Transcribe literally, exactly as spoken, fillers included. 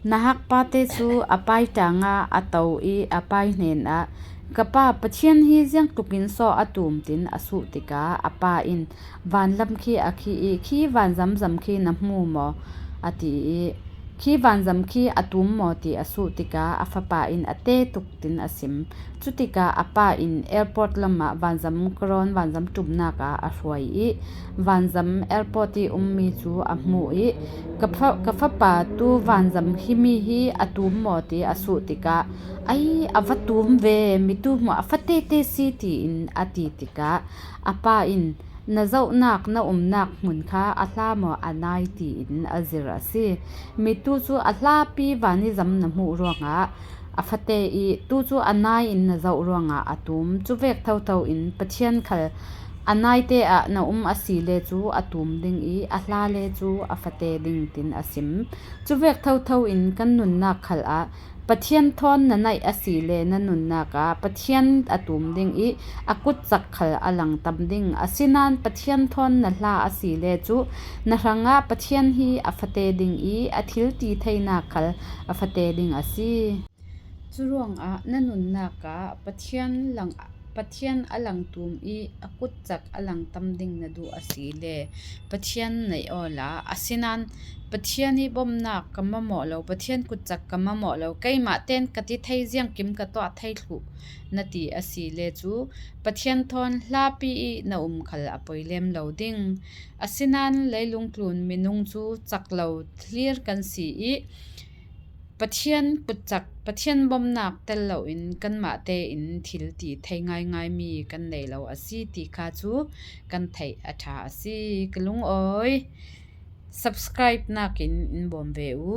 Na hakpate cu a pai ṭangah a to i a pai hnenah, "Ka pa, Pathian hi ziangtlukin saw a tum," tin a suh tikah a pa in, "Vanlam khi a khih i khi vanzam zam khi na hmu maw?" a ti i, "Khi vanzam khi a tum maw?" ti a suh tikah a fapa in, "A te tuk," tin a sim. Cutikah a pa in airport lamah vanzam karon vanzam ṭumnak ah a hruai i vanzam airport i ummi cu a hmuh i, "Ka fa-, ka fapa, tu vanzam himi hi a tum maw?" ti a suh tikah, "Ai, a va tum ve, mitu hmuh a fatete si," tiin a ti tikah a pa in, "Na zohnak na umnak hmun kha a hla maw a nai?" tiin a zir a si. Mitu cu a hlapi vanizam na hmuh ruangah a fate i tu cu a nai in na zoh ruangah a tum. Cuvek thotho in Pathian khal a naite ah na um a si le cu a tum ding i a hla le cu a fate ding, tin a sim. Cuvek thotho in kan nunnak khal ah Pathian thawn na naih a si le na nunnak ah Pathian a tum ding i a kutcak khal a langtam ding. Asinain Pathian thawn na hla a si le cu na hrangah Pathian hi a fate ding i a thil ti theinak khal a fate ding a si. Curuangah na nunnak ah Pathian lang, Pathian a langtum i a kutcak a langtam ding na duh a si le Pathian naih awla, asinain Pathian i bomnak ka mamawh lo, Pathian kutcak ka mamawh lo, keimah ten ka ti thei, ziangkim ka tuah thei thluh na ti a si le cu Pathian thawn hlapi i na um khal a poi lem lo ding. Asinain leilung tlun minung cu cak lo thlir kan si i Pathian kutcak, Pathian bomnak tel loin kanmah tein thil ti thei ngaingaimi kan nei lo a si ti kha cu kan theih a ṭha a si. Ka lungawi, subscribe nakin in bawm ve u.